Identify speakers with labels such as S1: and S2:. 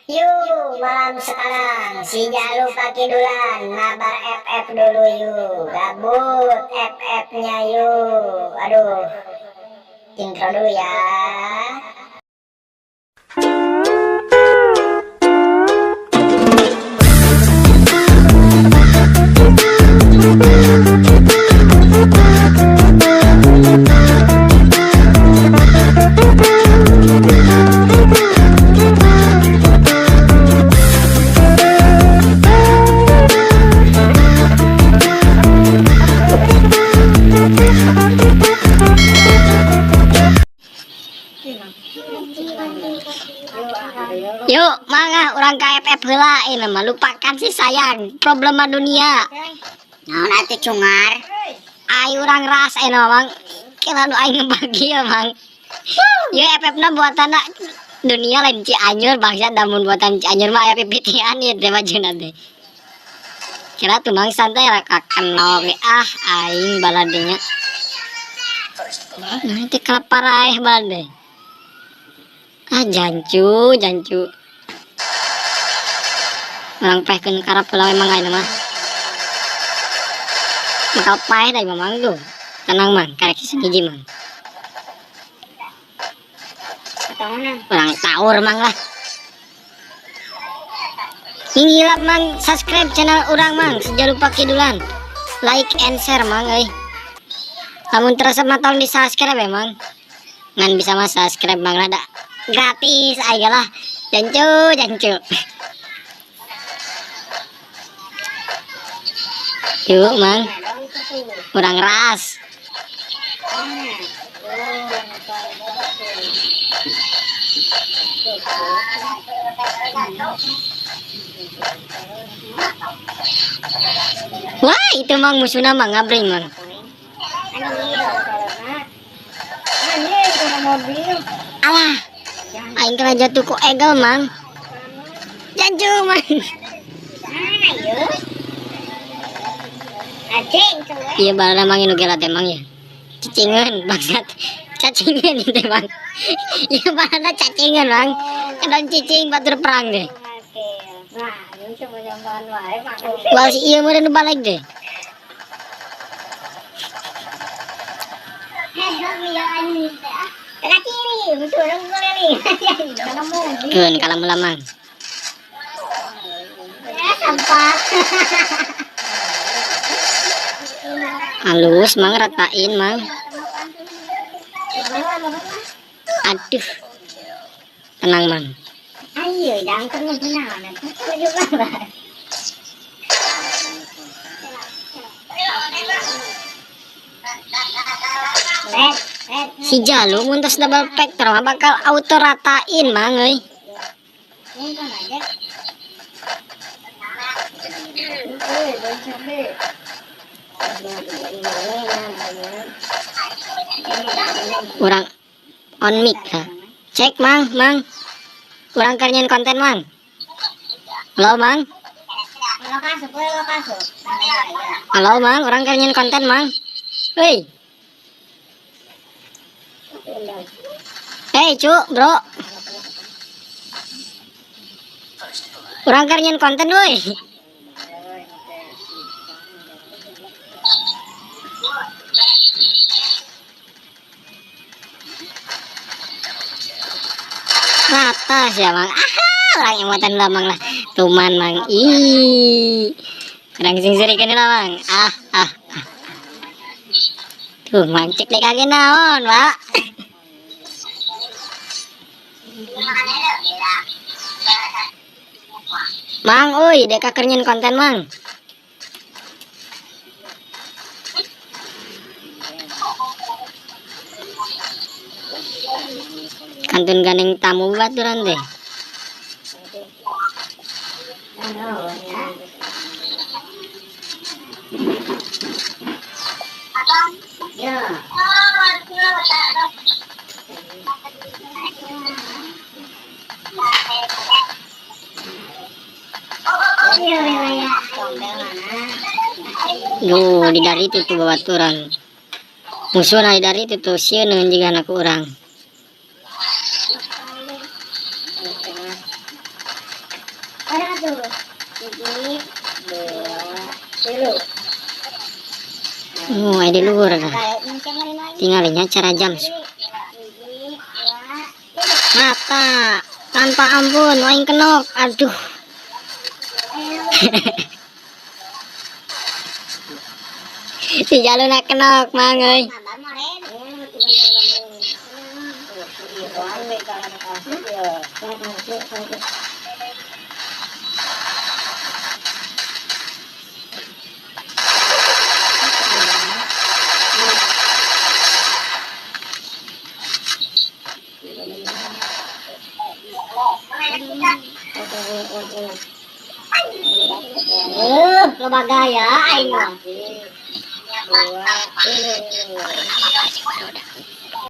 S1: Yuk, malam sekarang si Jalu Pakidulan mabar FF dulu yuk. Gabut FF-nya yuk. Aduh. Intro dulu ya. Yuk, mangga urang ka FF heula ini mah, lupakan sih sayang problema dunia.
S2: Naon atuh, cungar?
S1: Ai urang ras ini, Mang. Kira nu aing ngebagi ya, Mang. Ya, FF na buatan dunia lain Cianjur bangsa, damun buatan Cianjur mah aya pipitian ieu teh bajuna teh. Kira tuh, Mang, santai raka kenal we, ah aing baladenya. Nah, itu kalaparaeh balade. Ah, jancu, jancu. Urang paehkeun karap heula memang ayeuna mah. Bakal paeh da Mamang tuh. Tenang, Mang, karek hiji, Mang. Urang taur, Mang, lah. Hilap, Mang, subscribe channel urang, Mang, Sejalupa Kidulan. Like and share, Mang euy. Lamun terasa mah tolong di subscribe ya, Mang. Ngan bisa mah subscribe, Mang, lah da gratis aja lah. Jancu, jancu. Yuk, Mang. Urang ras. Wah, itu, Mang, musuhna, Mang, ngabring, Mang. Alah, aing kena jatuh ku egel, Mang. Jancu, Mang. Iya, balada, Mang, nu gela teh, Mang, ya. Cicingan bangsat. Cacingan itu, Mang. Iya, balada cacingan, Mang. Kadang cicing batur perang deh. Wah, si iya meureun nu balik deh. Keun kalam heula, Mang.
S2: Sampah.
S1: Halus, Mang, ratain, Mang. Aduh. Tenang, Mang.
S2: Ayo, jangan naon atuh. Juga. Red, red.
S1: Si Jalu mun tos double vector mah bakal auto ratain, Mang euy.
S2: Ini kan aja.
S1: Urang on mic lah. Cek, Mang, Mang. Urang keur nyieun konten, Mang. Halo, Mang. Halo, Mang, urang keur nyieun konten, Mang. Hei. Hei, cu, bro. Urang keur nyieun konten, woi. Rata sih, Mang. Ah, urang emotan lah, Mang, lah. Tuman, Mang. Ih. Urang sing serikeun lah, Mang. Ah, ah, ah. Tuh, mancik deh kage naon, Pak. Mang, oi, deka keur nyieun konten, Mang. Kantun gandeng tamu baturan deh. Duh, di dari itu tuh babaturan. Musuhna di dari itu tuh sieun jeung anak urang.
S2: Tilu. Hiji, dua, tilu.
S1: Oh, aya di luhur tah.
S2: Kayak manusia mari lagi.
S1: Tingalinya cara jam.
S2: Hiji, dua, tilu.
S1: Mata tanpa ampun aing kenok. Aduh. Si jaluna kenok mang euy.
S2: Maba moren. Loba gaya aing mah.